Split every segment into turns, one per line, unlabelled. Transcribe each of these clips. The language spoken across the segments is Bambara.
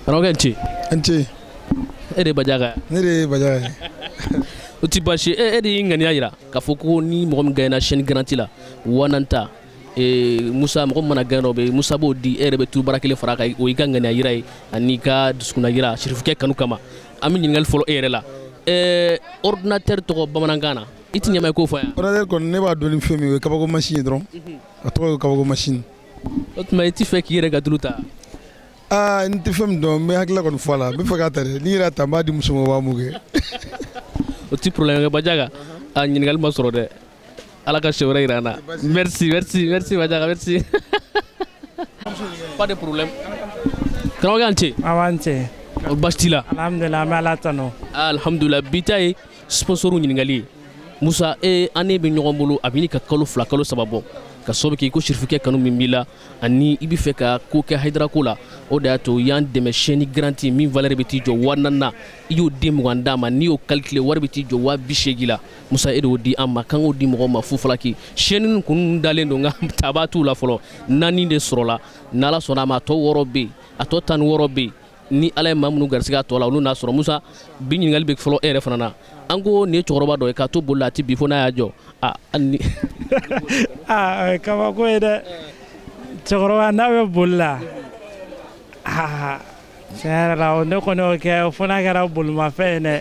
Karamɔgɔkɛ, n ce.
N ce.
E de ye Bajaga ye?
Ne de ye Bajaga ye.
O ti baasi ye. E de y'i ŋaniya jira k'a fɔ ko ni mɔgɔ min gagnera chaîne garantie la wa 4 ta, Musa, mɔgɔ min mana gagner, o bɛ Musa b'o di, e yɛrɛ bɛ tulu bara kelen fara a kan. O y'i ka ŋaniya jira ye ani ka dusukunna jira sirifukɛ kanu kama. An bɛ ɲininkali fɔlɔ e yɛrɛ la. Ordinateur tɔgɔ bamanankan na, i ti ɲɛma i k'o fɔ yan.
Ordinateur kɔni, ne b'a dɔn ni fɛn min ye, o ye kabako machine ye dɔrɔn. A tɔgɔ ye kabako machine.
O tuma i ti fɛ k'i yɛrɛ ka tulu ta?
Aa, n tɛ fɛn min dɔn, n bɛ hakilila kɔni fɔ a la. N bɛ fɛ k'a ta dɛ. Ni yɛrɛ ta, n b'a di muso ma, o b'a mun kɛ.
O ti problème kɛ. Bajaga, a ɲininkali ma sɔrɔ dɛ. Ala ka siɲɛ wɛrɛ jira an na. Merci, merci, merci Bajaga, merci, pas de problème. Karamɔgɔkɛ, an ce.
Awa, n ce.
O baasi t'i la?
Alhamdulilah, an bɛ Ala tanu.
Alhamdulilah. Bi ta ye sponsor ɲininkali ye. Musa, e an ne bɛ ɲɔgɔn bolo, a bɛ ɲini ka kalo 2, kalo 3 bɔ, ka sababu kɛ i ko sirifukɛ kanu min b'i la ani i bɛ fɛ ka ko kɛ Hayidara ko la. O de y'a to i y'an dɛmɛ chaîne garantie min valeur bɛ t'i jɔ 4.000 na, i y'o den 20 d'a ma. N'i y'o calculer, wari bɛ t'i jɔ 80.000 la. Musa, e de y'o di an ma k'an k'o di mɔgɔw ma fu falaki. Chaîne kun dalen don, nka taba t'u la fɔlɔ. Naani de sɔrɔla. N'Ala sɔnna a ma, a tɔ 6 bɛ yen, a tɔ 16 bɛ yen. Ni Ala ye maa minnu garisɛgɛ a tɔ la, olu n'a sɔrɔ. Musa, bi ɲininkali bɛ fɔlɔ e yɛrɛ fana na. An ko nin ye cɛkɔrɔba dɔ ye k'a to boli la, a tɛ bi fo n'a y'a jɔ. Aa, hali ni
Aa, o ye kabako ye dɛ. Cɛkɔrɔba n'a bɛ boli la, aa, tiɲɛ yɛrɛ la, o ne kɔni y'o kɛ fo n'a kɛra bolimafɛn ye dɛ.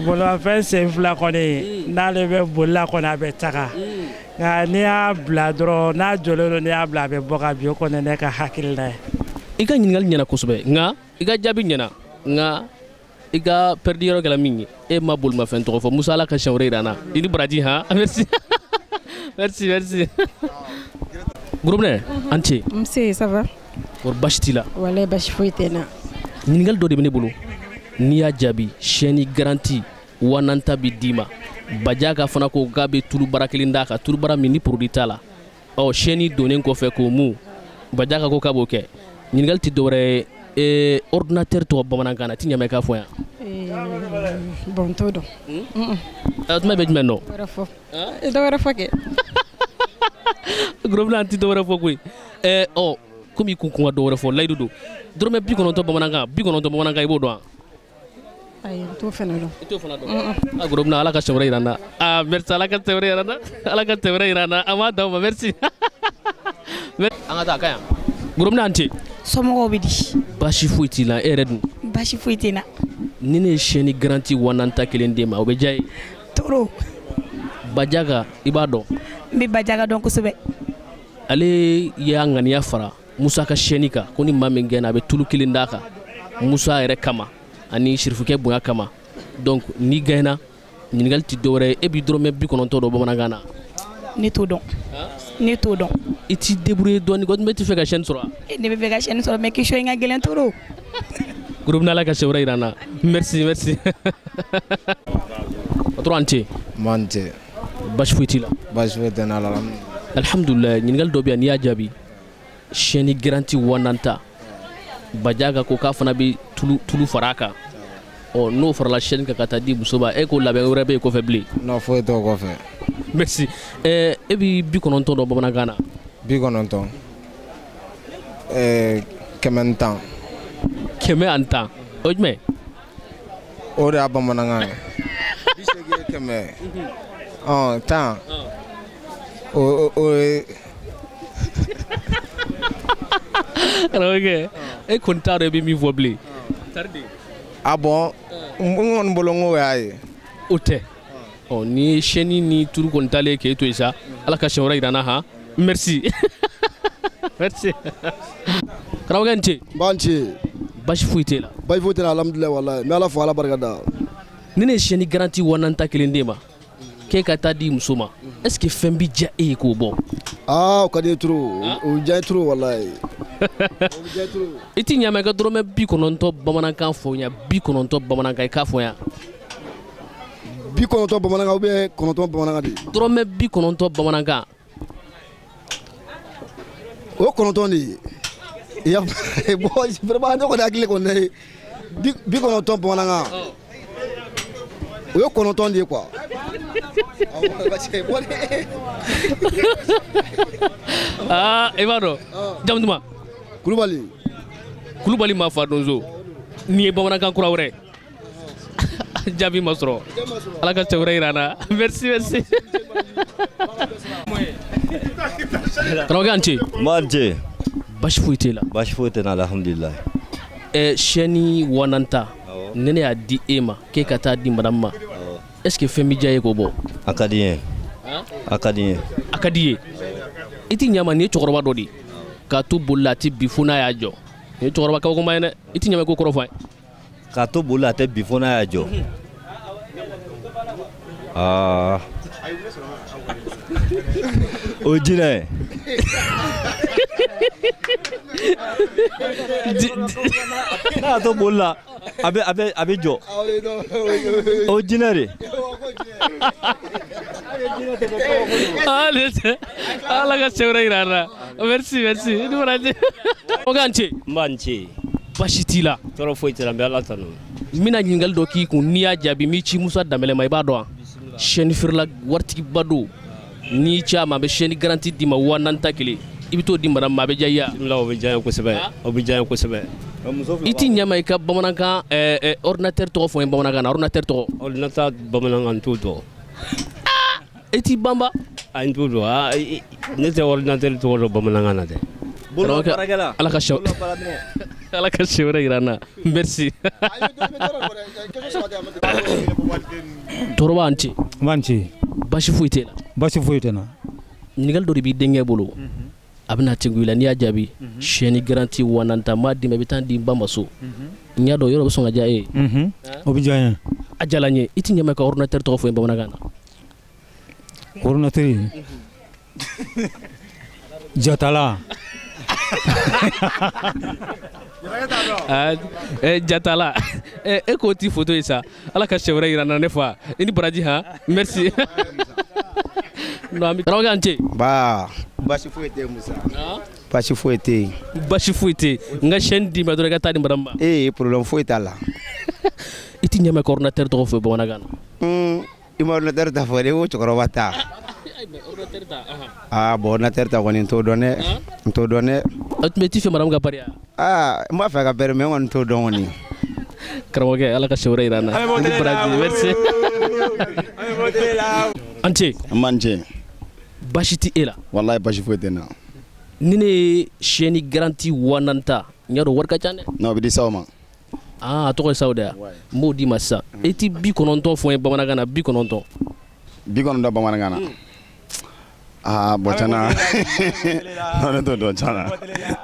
Bolimafɛn sen fila kɔni, n'ale bɛ boli la kɔni, a bɛ taga. Nka n'i y'a bila dɔrɔn, n'a jɔlen don, n'i y'a bila, a bɛ bɔ ka bin. O kɔni, ne ka hakilina ye.
I ka ɲininkali ɲɛna kosɛbɛ, nka i ka jaabi ɲɛna, nka i ka pɛridi yɔrɔ kɛra min ye, e ma bolimafɛn tɔgɔ fɔ. Musa, Ala ka siɲɛ wɛrɛ jira an na. I ni baraji. Han, merci, merci, merci. Gorobinɛ, an ce.
Nse, ça va?
Kɔri baasi t'i la?
Walayi, basi foyi tɛ n na.
Ɲininkali dɔ de bɛ ne bolo, n'i y'a jaabi, chaîne garantie 4.000 ta bɛ d'i ma. Bajaga fana ko k'a bɛ tulu bara kelen d'a kan, tulu bara min ni produit t'a la. Ɔ, chaîne donnen kɔfɛ k'o mun, Bajaga ko k'a b'o kɛ. Ɲininkali tɛ dɔwɛrɛ ye, ordinateur tɔgɔ bamanankan na, ti ɲɛma i k'a fɔ yan.
Bon, n t'o dɔn.
Tuma bɛ jumɛn dɔn?
Dɔ fɔ, dɔ wɛrɛ fɔ kɛ.
Gorobinɛ, an tɛ dɔ wɛrɛ fɔ koyi. Ɔ, komi i kun ka dɔ wɛrɛ fɔ, layidu don. Dɔrɔmɛ 90 bamanankan, 90 bamanankan, i b'o dɔn wa?
Ayi, n t'o fana dɔn.
I t'o fana dɔn? A Gorobinɛ, Ala ka siɲɛ wɛrɛ jira an na. Aa, merci, Ala ka siɲɛ wɛrɛ jira an na, Ala ka siɲɛ wɛrɛ jira an na. An b'a d'aw ma, merci. An ka taa a ka yan. Gorobinɛ, an ce.
Somɔgɔw bɛ di?
Baasi foyi t'i la. E yɛrɛ dun?
Baasi foyi tɛ n na.
Ni ne ye chaîne garantie 4.000 ta kelen d'e ma, o bɛ diya ye?
Trop.
Bajaga, i b'a dɔn?
N bɛ Bajaga dɔn kosɛbɛ.
Ale y'a ŋaniya fara Musa ka chaîne kan ko ni maa min gɛnna, a bɛ tulu kelen d'a kan Musa yɛrɛ kama ani sirifukɛ bonya kama. Donc n'i gagnéna, ɲininkali tɛ dɔwɛrɛ ye, e b'i dɔrɔmɛ 90 dɔn bamanankan na?
Ne t'o dɔn, ne t'o dɔn.
I t'i débrouiller dɔɔni ko e tɛ fɛ ka chaîne sɔrɔ wa?
Ne bɛ fɛ ka chaîne sɔrɔ, mais question in ka gɛlɛn trop.
Gorobinɛ, Ala ka siɲɛ wɛrɛ jira an na. Merci, merci. Patron, an ce.
N ce.
Baasi foyi t'i la?
Baasi foyi tɛ n na,
alhamdulilayi. Ɲininkali dɔ bɛ yan, n'i y'a jaabi, chaîne garantie 4.000 ta, Bajaga ko k'a fana bɛ tulu fara a kan. Ɔ, n'o farala chaîne kan ka taa di muso ma, e ko labɛn wɛrɛ bɛ yen kɔfɛ bilen?
Non, foyi t'o kɔfɛ.
Merci. E bɛ 90 dɔn bamanankan na?
90, 110.
110, o ye jumɛn?
O de y'a bamanankan ye. 80 ye 100, ɔ, 10, o ye
Karamɔgɔkɛ, e kɔni t'a dɔn i bɛ min fɔ bilen.
Ah bon, n kɔni bolo n k'o y'a ye.
O tɛ. Ɔ, ni chaîne ni tulu kɔni taalen k'e to yen sa, Ala ka siɲɛ wɛrɛ jira an na. Han, merci, merci. Karamɔgɔkɛ, n ce.
N b'an ce.
Baasi foyi t'e la?
Baasi foyi tɛ n na, alhamdulilayi, walayi. N bɛ Ala fo, Ala barika da.
Ni ne ye chaîne garantie 4.000 ta kelen d'e ma k'e ka taa di muso ma, est ce que fɛn bi diya e ye k'o bɔ?
Aa, o ka di n ye trop, o bɛ diya n ye trop, walayi, o bɛ diya n ye trop.
I ti ɲa ma i ka dɔrɔmɛ 90 bamanankan fɔ n ye? 90 bamanankan, i k'a fɔ n ye.
90 bamanankan ou bien 9 bamanankan de?
Dɔrɔmɛ 90 bamanankan.
O ye 9 de ye. I y'a bon, vraiment, ne kɔni hakili kɔni ye 90 bamanankan, o ye 9 de ye quoi.
Aa, i b'a dɔn, jamu duman?
Kulubali.
Kulubali maa fa donso nin ye bamanankan kura wɛrɛ jaabi ma sɔrɔ ala ka cɛ wɛrɛ yira an na merci merci karamɔgɔkɛ a ni ce
nba ni ce
basi foyi t'e la
basi foyi tɛ n na alhamdulilayi
ɛ siyɛni wananta ni ne y'a di e ma k'e ka taa di madame ma est ce que fɛn bɛ diya e k'o bɔ
a ka di n ye a ka di n ye
a ka di i ye i ti ɲa ma nin ye cɛkɔrɔba dɔ de ye k'a to boli la a tɛ bin fo n'a y'a jɔ nin ye cɛkɔrɔba kabakoma ye dɛ i ti ɲa ma i k'o kɔrɔ fɔ an ye
k'a to boli la a tɛ bin fo n'a y'a jɔ aa o ye jinɛ ye n'a y'a to boli la a bɛ a bɛ a bɛ jɔ o ye jinɛ de
ala ka cɛ wɛrɛ yira an na merci merci i ni baraji o k'an ce
n b'a ni ce
basi t'i la
tɔɔrɔ foyi tɛ n bɛ ala tanu
n bɛna ɲininkali dɔ k'i kun n'i y'a jaabi n b'i ci Musa Danbɛlɛ ma i b'a dɔn wa siyɛni feerela waritigiba don n'i ci a ma a bɛ siyɛni garanti d'i ma 4000 ta kelen i bɛ t'o di madame ma a bɛ diya i ye
wa o bɛ diya n ye kosɛbɛ o bɛ diya n ye kosɛbɛ
i ti ɲɛ ma i ka bamanankan ordinateur tɔgɔ fɔ n ye bamanankan na ordinateur tɔgɔ
ordinateur bamanankan n t'o dɔn
e t'i banba
a n t'o dɔn ne tɛ ordinateur tɔgɔ dɔn bamanankan na dɛ
ala ka sɛ ala ka sɛ wɛrɛ yira an na merci tɔɔrɔba an ce
n b'an ce
basi foyi t'e la
basi foyi tɛ n na
ɲininkali dɔ de b'i denkɛ bolo a bɛna tengu i la n'i y'a jaabi siyɛni garanti 4000 ta n b'a d'i ma i bɛ taa di n ba ma so n y'a dɔn yɔrɔ bɛ sɔn ka diya e ye
o bɛ diya n ye
a diyara n ye i ti ɲɛ ma ka ordinateur tɔgɔ fɔ n ye bamanankan na
ordinateur jatala
jatala e k'o ti foto ye sa ala ka siɲɛ wɛrɛ yira n na ne fa i ni baraji han merci non an bɛ karamɔgɔkɛ a ni ce
Ba basi foyi tɛ Musa basi foyi tɛ yen
basi foyi tɛ yen n ka chaîne d'i ma dɔrɔn i ka taa di madame ma
ee problème foyi t'a la
i ti ɲɛ ma ka ordinateur tɔgɔ fɔ bamanankan na
i ma ordinateur ta fɔ dɛ i ko cɛkɔrɔba ta aa bon ordinateur ta kɔni n t'o dɔn dɛ n t'o dɔn dɛ
o tuma i t'i fɛ madame ka pari
aa n b'a fɛ ka pari mais n kɔni t'o dɔn kɔni
karamɔgɔkɛ ala ka siɲɛ wɛrɛ yira an na i ni baraji merci an ce
an b'an ce
basi tɛ e la
walayi basi foyi tɛ n na
ni ne ye siyɛni garanti 4000 ta n y'a dɔn wari ka ca dɛ
non o bɛ di saw ma
aa a tɔgɔ ye saw de ya n b'o d'i ma sisan i ti 90 fɔ n ye bamanankan na 90
90 bamanankan na aa bon tiɲɛ na non ne t'o dɔn tiɲɛ na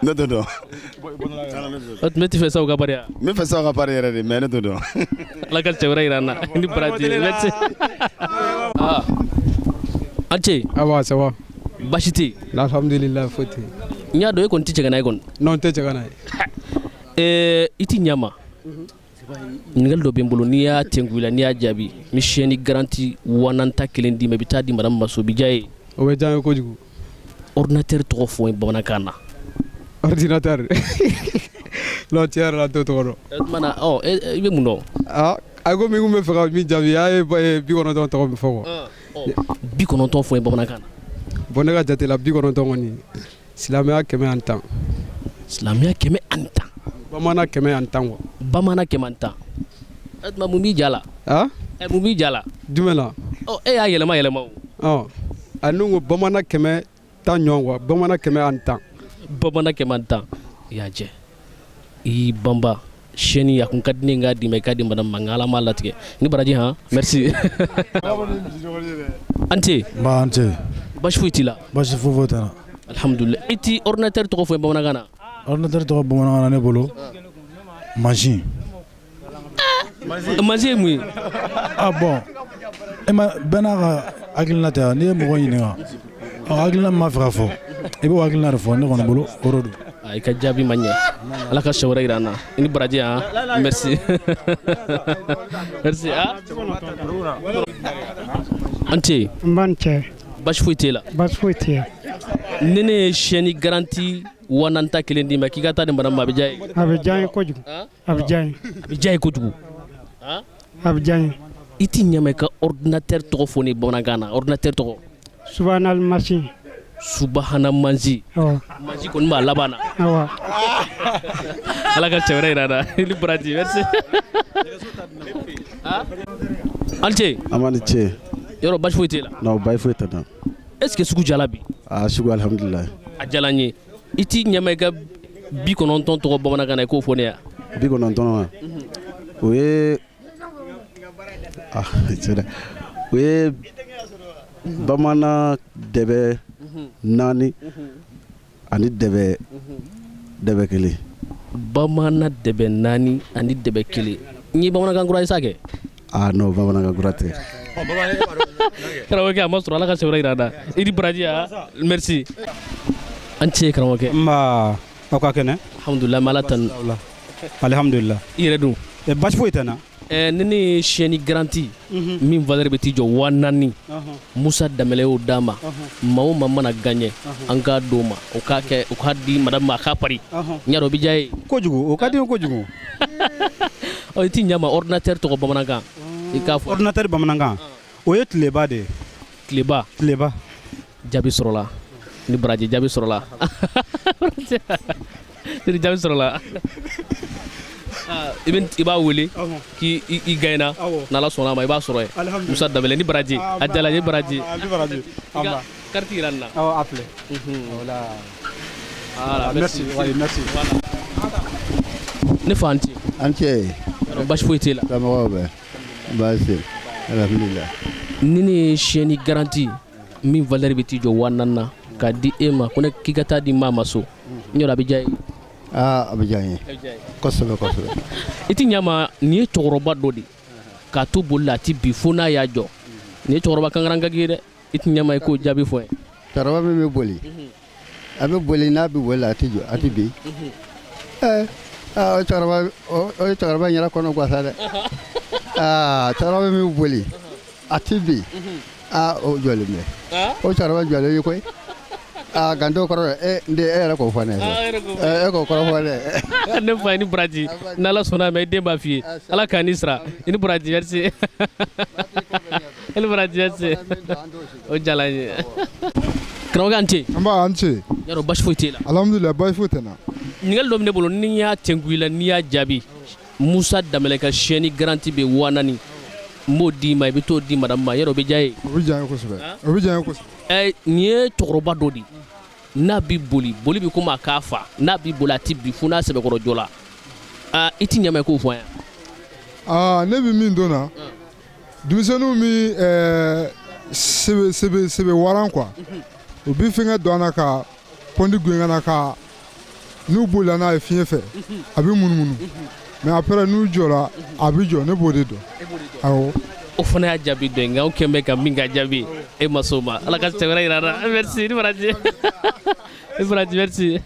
ne t'o dɔn
o tuma e t'i fɛ saw ka pari wa
n bɛ fɛ saw ka pari yɛrɛ de mais ne t'o dɔn
ala ka cɛ wɛrɛ yira an na i ni baraji merci aa an ce
awa ça va
basi tɛ
yen alhamdulillah foyi tɛ yen
n y'a dɔn e kɔni tɛ cɛgana ye kɔni
non n tɛ cɛgana ye
ɛɛ i ti ɲa ma ɲininkali dɔ bɛ n bolo n'i y'a tengu i la n'i y'a jaabi n bɛ siyɛni garanti 4000 ta kelen d'i ma i bɛ taa di madame ma so o bɛ diya e ye
o bɛ diya n ye kojugu
ordinateur tɔgɔ fɔ n ye bamanankan na
ordinateur non tiɲɛ yɛrɛ la n t'o tɔgɔ dɔn
o tuma na ɔ i bɛ mun dɔn
aa a ko min kun bɛ fɛ ka min jaabi a ye 90 tɔgɔ min fɔ quoi
90 fɔ n ye bamanankan na
bon ne ka jate la 90 kɔni silamɛya 110
silamɛya 110
bamanan 110 quoi
bamanan 110 o tuma mun b'i ja la mun b'i ja la
jumɛn na
ɔ e y'a yɛlɛma yɛlɛma o
ɔ a ne ko bamanan 110 ɲɔgɔn quoi bamanan 110
bamanan 110 i y'a jɛ i y'i banba siyɛni a kun ka di ne ye n k'a d'i ma i k'a di madame ma nka ala m'a latigɛ ni baraji han merci an ce
nba an ce
basi foyi t'i la
basi foyi foyi tɛ n na
alhamdulillah i ti ordinateur tɔgɔ fɔ n ye bamanankan na
ordinateur tɔgɔ bamanankan na ne bolo mansin
mansin ye mun ye
ah bon e ma bɛɛ n'a ka hakilina tɛ wa n'i ye mɔgɔ ɲininka ɔ hakilina min b'a fɛ ka fɔ i b'o hakilina de fɔ ne kɔni bolo o de don
i ka jaabi ma ɲɛ ala ka siɲɛ wɛrɛ yira an na i ni baraji han merci merci ah an ce
n b'a ni cɛ
basi foyi t'e la
basi foyi tɛ yen
ni ne ye siyɛni garanti 4000 ta kelen d'i ma k'i ka taa di madame ma a bɛ diya i ye
a bɛ diya n ye kojugu a bɛ diya n ye
a bɛ diya i ye kojugu
a bɛ diya n ye
i ti ɲɛ ma i ka ordinateur tɔgɔ fɔ ne ye bamanankan na ordinateur tɔgɔ
subahana mansin
Subahana mansi.
Awɔ.
Mansi kɔni b'a laban na.
Awɔ.
Ala ka cɛ wɛrɛ yira an na. I ni baraji, merci. An ce.
An b'a ni ce.
Yɔrɔ basi foyi t'e la?
Non, baasi foyi tɛ n na.
Est ce que sugu jala bi?
Aa, sugu alhamdulilayi.
A diyara n ye. I t'i ɲɛma i ka 90 tɔgɔ bamanankan na, i k'o fɔ ne ye.
90 wa? O ye ah, tiɲɛ o ye bamanan dɛbɛ 4 ani dɛbɛ 1.
Bamanan dɛbɛ 4 ani dɛbɛ 1. N ye bamanankan kura ye sa kɛ?
Ah non, bamanankan kura tɛ.
Karamɔgɔkɛ, a ma sɔrɔ, Ala ka sɛbɛn jira an na. I ni baraji, merci. An ce karamɔgɔkɛ.
Nba, aw ka kɛnɛ?
Alhamdulilayi, n bɛ Ala tanu.
Alhamdulilayi.
I yɛrɛ dun?
Basi foyi tɛ n na.
Ni ne ye siyɛni garanti min valeur bɛ t'i jɔ 4000, Musa Danbɛlɛ y'o d'a ma. Maa o maa mana gagné, an k'a d'o ma, o k'a kɛ, o k'a di madame ma, a k'a pari. N y'a dɔn o bɛ diya e ye.
Kojugu, o ka di n ye kojugu.
Ɔ, i t'i ɲɛ ma ordinateur tɔgɔ bamanankan, i k'a fɔ.
Ordinateur bamanankan, o ye tileba de ye.
Tileba.
Tileba.
Jaabi sɔrɔla. Ni baraji, jaabi sɔrɔla. Ni jaabi sɔrɔla. I b'a wele k'i i gagné, n'Ala sɔnna a ma i b'a sɔrɔ yen. Musa Danbɛlɛ, ni baraji, a diyara n ye, baraji. I ka carte yira n na.
Awɔ, a filɛ. Voilà, merci, oui, merci.
Ne fa, an ce.
An ce.
Basi foyi t'e la?
Somɔgɔw bɛ? Baasi, alhamdulilayi.
Ni ne ye siyɛni garanti min valeur bɛ t'i jɔ 4000 na k'a di e ma, ko ne k'i ka taa di maa ma so, n yɔrɔ a bɛ diya e ye?
Aa, a bɛ diya n ye kosɛbɛ kosɛbɛ.
I ti ɲa ma, nin ye cɛkɔrɔba dɔ de k'a to boli la, a ti bi fo n'a y'a jɔ. Nin ye cɛkɔrɔba kankarankaki ye dɛ. I ti ɲa ma i k'o jaabi fɔ n ye.
Cɛkɔrɔba min bɛ boli, a bɛ boli, n'a bɛ boli la, a ti jɔ, a ti bin. Ɛɛ, aa, o cɛkɔrɔba, o ye cɛkɔrɔba in yɛrɛ kɔnɔ gan sa dɛ. Aa, cɛkɔrɔba min bɛ boli, a ti bin. Aa, o jɔlen bɛ. O cɛkɔrɔba jɔlen ye koyi. Aa, ganto kɔrɔ e n den, e yɛrɛ k'o fɔ ne ye. E k'o kɔrɔ fɔ ne ye.
Ne fa, i ni baraji. N'Ala sɔnna a ma, i den b'a f'i ye. Ala k'a ni sara. I ni baraji, merci. I ni baraji, merci. O diyara n ye. Karamɔgɔkɛ, an ce.
Nba, an ce.
Yarɔ, basi foyi t'e la?
Alhamdulilayi, basi foyi tɛ n na.
Ɲininkali dɔ bɛ ne bolo, ni n y'a tɛnku i la, n'i y'a jaabi, Musa Danbɛlɛ ka siyɛni garanti bɛ 4000, n b'o d'i ma, i bɛ t'o di madame ma, yarɔ o bɛ diya e ye?
O bɛ diya n ye kosɛbɛ. O bɛ diya n ye kosɛbɛ.
Nin ye cɛkɔrɔba dɔ de ye, n'a bɛ boli, boli bɛ komi a k'a fa, n'a bɛ boli a tɛ bin fo n'a sɛbɛkɔrɔ jɔ la. Aa, i ti ɲɛ ma i k'o fɔ an ye.
Aa, ne bɛ min dɔn na, denmisɛnninw bɛ sebe waran quoi, u bɛ fɛngɛ don an na ka pɔndi gwen ka na, ka n'u bolila n'a ye fiɲɛ fɛ, a bɛ munumunu, mais après n'u jɔra, a bɛ jɔ. Ne b'o de dɔn, awɔ.
O fana y'a jaabi dɔ ye, nka anw kɛn bɛ ka min ka jaabi, e ma s'o ma. Ala ka cɛ wɛrɛ yira an na. Merci, ni baraji, ni baraji, merci.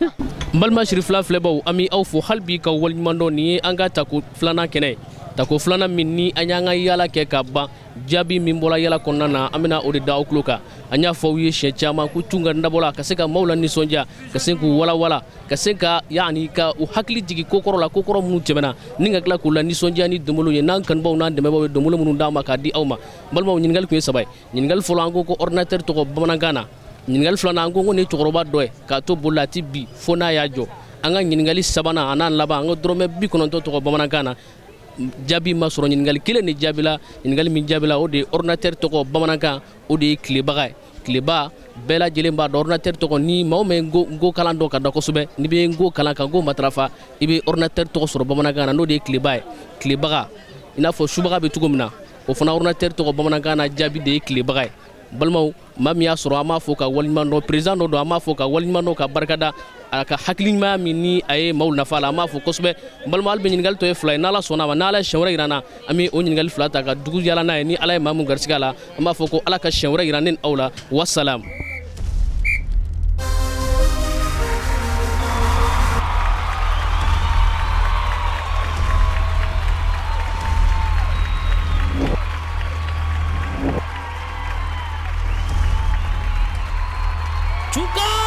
N balima Sirifila filɛbaw, an bɛ aw fo hali bi ka waleɲuman dɔn. Nin ye an ka tako filanan kɛnɛ ye, tako filanan min ni an y'an ka yaala kɛ ka ban. Jaabi min bɔra yaala kɔnɔna na, an bɛna o de da aw tulo kan. An y'a fɔ aw ye siɲɛ caman ko Tunga dabɔla ka se ka maaw la nisɔndiya, ka se k'u walawala, ka se ka yaani ka u hakili jigin kokɔrɔ la, kokɔrɔ minnu tɛmɛna, ni ka tila k'u la nisɔndiya ni donbolo ye, n'an kanubaw n'an dɛmɛbaaw ye donbolo minnu d'an ma k'a di aw ma. N balimaw, ɲininkali tun ye 3 ye. Ɲininkali fɔlɔ, an ko ko ordinateur tɔgɔ bamanankan na. Ɲininkali filanan, an ko ko nin ye cɛkɔrɔba dɔ ye k'a to boli la, a ti bi fo n'a y'a jɔ. An ka ɲininkali sabanan a n'a laban, an ka dɔrɔmɛ 90 tɔgɔ bamanankan na. Jaabi ma sɔrɔ. Ɲininkali kelen de jaabila. Ɲininkali min jaabila, o de ye ordinateur tɔgɔ bamanankan, o de ye tilebaga ye. Tileba, bɛɛ lajɛlen b'a dɔn ordinateur tɔgɔ. Ni maa o maa ye nko kalan dɔn ka da kosɛbɛ, n'i bɛ nko kalan ka nko matarafa, i bɛ ordinateur tɔgɔ sɔrɔ bamanankan na, n'o de ye tileba ye. Tilebaga, i n'a fɔ subaga bɛ cogo min na, o fana ordinateur tɔgɔ bamanankan na jaabi de ye tilebaga ye. Balimaw, maa min y'a sɔrɔ, an b'a fɔ ka waleɲuman dɔn. Président dɔ don, an b'a fɔ ka waleɲuman dɔn, ka barikada a ka hakiliɲumanya min ni a ye maaw nafa la, an b'a fɔ kosɛbɛ. N balima, hali bi ɲininkali tɔ ye 2 ye. N'Ala sɔnna a ma, n'Ala ye siɲɛ wɛrɛ yira an na, an bɛ o ɲininkali 2 ta ka dugu yala n'a ye. Ni Ala ye maa min garisɛgɛ a la, an b'a fɔ ko Ala ka siɲɛ wɛrɛ yira ne ni aw la. Wasalam. Cuka!